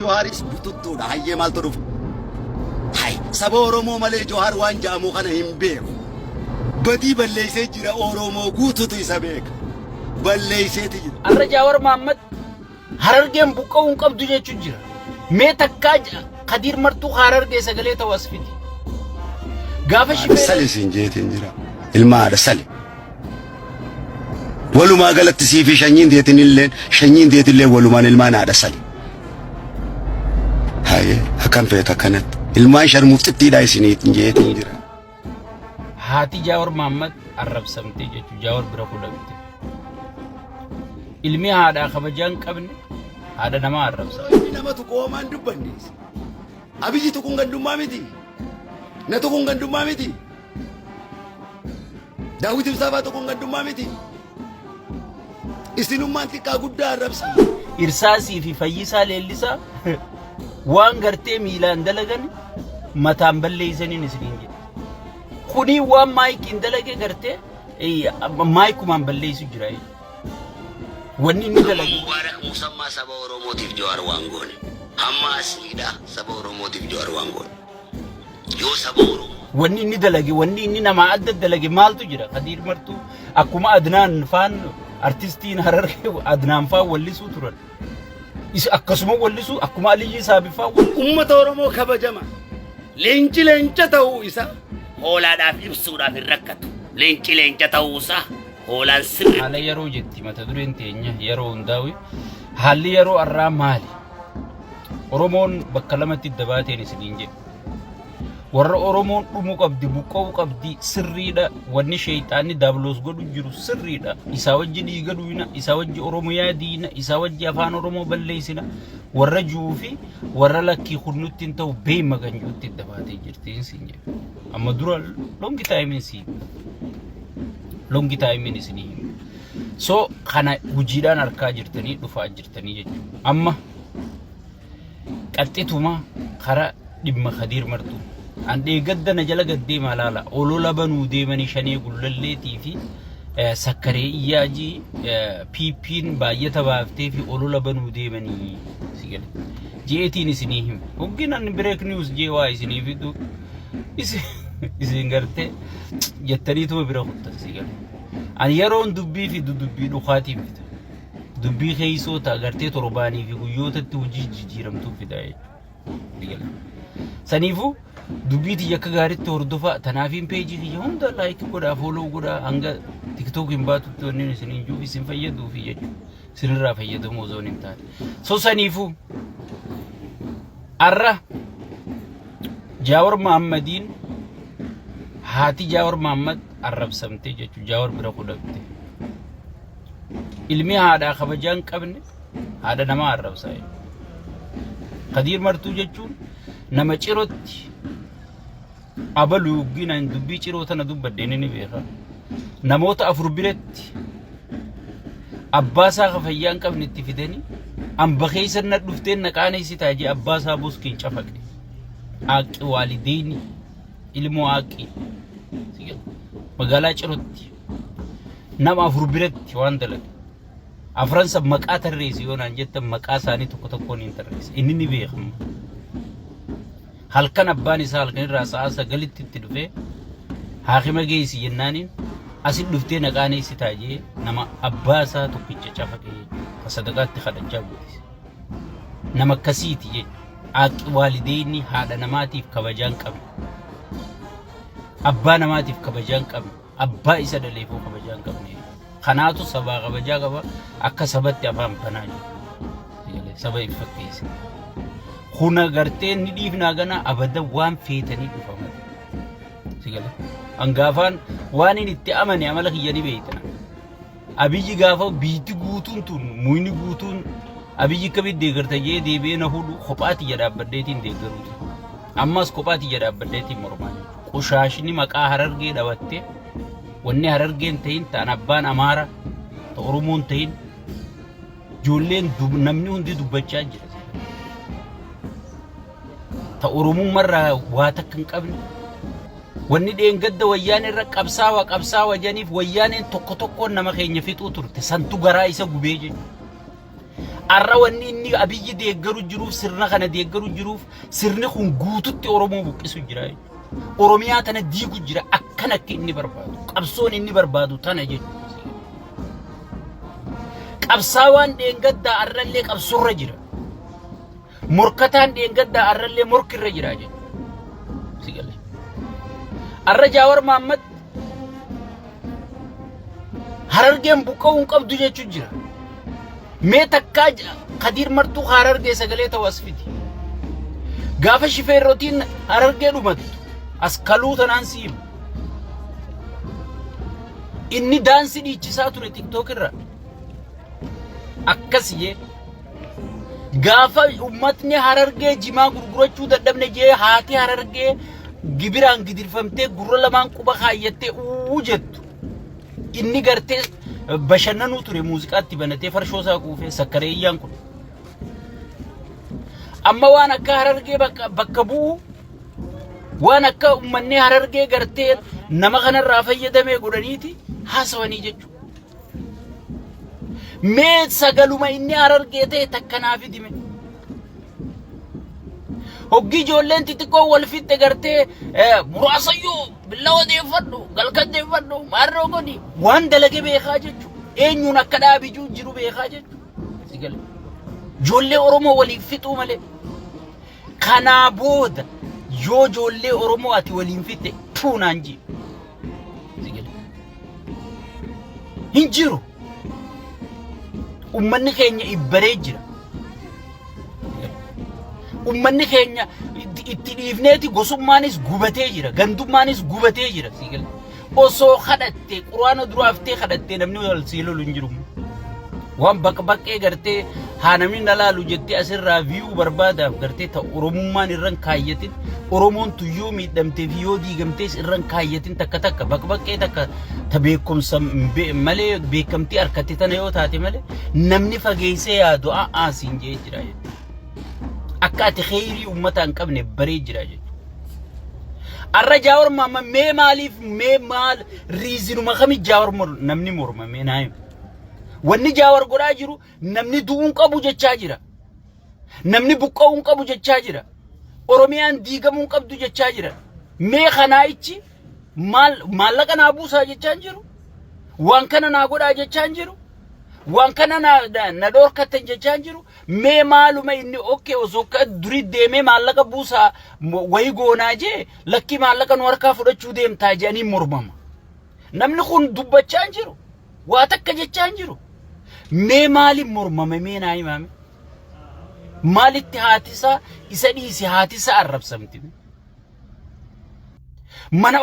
Jawaaris bututtuudha. Hayyee maaltu dhufa? Hay saba Oromoo malee Jawaar waan ja'amu kana hin beeku. Badii balleessee jira, Oromoo guututu isa beeka. Balleesseeti jira. Har'a Jaawar Mahaammad Harargeen buqqa'uu hin qabdu jechuun jira. Mee takkaa Kadiir Martuu Harargee sagalee ta'u as fidi. Gaafa Haadha shifee sali siin jeetiin jira. Ilma haadha sali. Walumaa galatti sii fi shanyiin teetinilleen shanyiin teetillee walumaan ilmaan haadha sali. Haye akkam feeta akkanatti. Ilmaan sharmuuxxittiidha isiniitiin jeetiin jira. Haati Jaawar Mahaammad arrabsamtee jechuun Jaawar bira kudhamte. Ilmi haadhaa kabajaa hin qabne haadha namaa arrabsa. Inni nama tuqu homaan dubbanne. Abiyyi tuquun gandummaa miti. Na tuquun gandummaa miti. Daawwit Ibsaa fa'aa tuquun gandummaa miti. Isinummaan xiqqaa guddaa arrabsa. Irsaasii fi Fayyisaa Leellisaa waan gartee miilaan dalagan mataan balleeysaniin isiniin jedhe. Kunii waan maayikiin dalage gartee maayikumaan balleessu jira. Wanni inni dalage. Mubaarak Musammaa saba Oromootiif Jawaar waan goone. Hamma asliidha saba Oromootiif Jawaar waan goone. Yoo saba Oromoo. Wanni inni dalage, wanni inni namaa adda dalage maaltu jira? Kadiir Martuu akkuma Adnaan faan, artistiin Harargee Adnaan faan wallisuu turan. Isa akkasuma wallisuu, akkuma Aliyyi Saabi faan wallisuu. Uummata Oromoo kabajama. Leenci leenca ta'uu isaa hoolaadhaaf ibsuudhaaf hin rakkatu. Leenci leenca ta'uu isaa hoolaan sirriitti. Haala yeroo jetti mata dureen teenya yeroo hundaa'u, haalli yeroo har'aa maali? Oromoon bakka lamatti dabaateen isiniin jedhe. Warra Oromoon dhumuu qabdi, buqqa'uu qabdi, sirriidha. Wanni sheeyxaanni daabloos godhu jiru sirriidha. Isaa wajji dhiiga dhuyna, isaa wajji Oromiyaa diina, isaa wajji afaan Oromoo balleessina. Warra ji'uu fi warra lakkii kun nutti hin ta'u beema kan ji'utti dabaatee jirti siin jedhe. Amma dura longi taayimiin sii longi taayimiin isinii hima. So kana hojiidhaan harkaa jirtanii dhufaa jirtanii jechuudha. Amma qaxxituma kara dhimma Kadiir Martuu. An dheegadda na jala gad deemaa laala. Olola banuu deemanii shanee gullalleetii fi sakkaree iyyaajii PP'n baay'ata baaftee fi olola banuu deemanii si gale. Je'eetiin isinii hima. Hoggiin an break news jee waa isinii fidu isin gartee jettaniituma bira kuttan si gale. Ani yeroon dubbii fidu dubbii dhukaatiin fida. Dubbii keessoo ta'a gartee torbaanii fi guyyootatti hojii jijjiiramtuu fida jechuudha. Saniifuu dubbii tiyya akka gaariitti hordofaa, tanaafiin peejii kiyya hunda like godhaa, follow godhaa, hanga TikTok hin baatutti wanni isin hin jiru isin fayyaduufi jechuudha. Isinirraa fayyadamuu osoo hin taane. So saniifuu arra Jaawar Mahaammadiin haati Jaawar Mahaammad arrabsamtee jechuudha. Jaawar bira kudhamte. Ilmi haadhaa kabajaa hin qabne haadha namaa arrabsa jechuudha. Kadiir Martuu jechuun nama cirootti abalu yoggiin dubbii ciroo tana dubbadhe inni ni beeka. Namoota afur biratti abbaa isaa ka fayyaa hin qabne itti fidanii amba keessa na dhufteen na qaaneessitaa jee abbaa isaa boskiin cafaqe. Aaqi waalideyni ilmoo aaqi magaalaa cirootti nama afur biratti waan dalage. Afran san maqaa tarreessi yoo naan jettan maqaa isaanii tokko tokkoon hin tarreessa. Inni ni beekama. Halkan abbaan isaa halkan irraa sa'a 9tti itti dhufee haakima geessi jennaaniin asit dhuftee na qaaneessitaa jee nama abbaa isaa tokkicha cafaqee jechuudha. Ka sadaqaatti kadhachaa guddise. Nama akkasiiti jechuudha. Aaqi waalideyni haadha namaatiif kabajaa hin qabne. Abbaa namaatiif kabajaa hin qabne. Abbaa isa dhaleefuu kabajaa hin qabne. Kanaatu sabaa kabajaa qaba, akka sabatti afaan banaa jiru. Saba hin fakkeesse. Kuna gartee ni dhiifnaa gana abada waan feetanii dhufa malee. Sigale. Hangaafaan waan inni itti amane amala kiyya ni beektan. Abiyyi gaafa biitti guutuun tun muyni guutuun Abiyyi akkamitti deeggarta jee deebi'ee na hudhu kophaa tiyya dhaabbadheetiin deeggaruuti. Ammas kophaa tiyya dhaabbadheetiin mormaa jechuudha. Qushaashni maqaa Harargee dhawattee wanni Harargeen ta'in ta'an abbaan Amaara ta Oromoon ta'in ijoolleen namni hundi dubbachaa jira. Ta Oromummarraa waa takka hin qabne wanni dheengadda wayyaan irra qabsaawa qabsaawa janiif wayyaaneen tokko tokkoon nama keenya fixuu turte santu garaa isa gubee jechuudha. Arra wanni inni Abiyyi deeggaru jiruuf sirna kana deeggaru jiruuf sirni kun guututti Oromoo buqqisu jira jechuudha. Oromiyaa tana diigu jira akkan akka inni barbaadu. Qabsoon inni barbaadu tana jechuudha. Qabsaawaan dheengaddaa arrallee qabsoorra jira. Morkataan dheengaddaa arrallee morkirra jira jechuudha. Si galee. Arra Jaawar Mahaammad Harargeen buqqa'uu hin qabdu jechuun jira. Mee takkaa Kadiir Martuu Harargee sagalee ta'u as fidi. Gaafa shifeerrotiin Harargee dhumattu as kaluu tanaan si hima. Inni daansii dhiichisaa ture TikTok irra. Akkas jee. Gaafa uummatni Harargee jimaa gurgurachuu dadhabne jee haati Harargee gibiraan gidirfamtee gurra lamaan quba kaayyattee uuu jettu. Inni gartee bashannanuu ture muuziqaatti banatee farshoo isaa quufee sakkareeyyaan kun. Amma waan akka Harargee bakka bu'u waan akka uummanni Harargee gartee nama kanarraa fayyadamee godhaniiti haasawanii jechuudha. Mee sagaluma inni Harargee ta'e takka naa fidime. Hoggii ijoolleen xixiqqoo wal fixxe gartee muraasayyuu billawa deeffadhu galkan deeffadhu maarroo godhi waan dalage beekaa jechuudha. Eenyuun akka dhaabijuu jiru beekaa jechuudha. Ijoollee Oromoo waliin fixuu malee. Kanaa booda yoo ijoollee Oromoo ati waliin fixxe tuunaan jii. Hin jiru. Uummanni keenya ibbaree jira. Uummanni keenya itti dhiifneeti gosummaanis gubatee jira. Gandummaanis gubatee jira. Osoo kadhatte quraana duraaftee kadhatte namni wal sii lolu hin jiru. Waan baqbaqee gartee haa namni na laalu jettee asirraa viyuu barbaadaaf gartee ta Oromummaan irran kaayyatin Oromoon tun yoo miidhamtee fi yoo diigamtees irran kaayyatin takka takka baqbaqee takka ta beekumsa malee beekamtii harkatte tana yoo taate malee namni fageessee yaadu a'aa siin jee jira jechuudha. Akka ati kheyrii uummataa hin qabne baree jira jechuudha. Arra Jaawar Maamma mee maaliif mee maal riizinuma kami Jaawar namni morma mee naa himi. Wanni Jaawar godhaa jiru namni du'uu hin qabu jechaa jira. Namni buqqa'uu hin qabu jechaa jira. Oromiyaan diigamuu hin qabdu jechaa jira. Mee kanaa ichi maal maallaqa naa buusaa jechaa hin jiru. Waan kana naa godhaa jechaa hin jiru. Waan kana na dhoorkattan jechaa hin jiru. Mee maaluma inni okkee osoo akka durii deemee maallaqa buusaa wayii goonaa jee lakkii maallaqa nu harkaa fudhachuu deemtaa jedhanii mormama. Namni kun dubbachaa hin jiru. Waa takka jechaa hin jiru. Mee maaliin mormame mee naa himaame? Maalitti haati isaa isa dhiisi haati isaa arrabsamti? Mana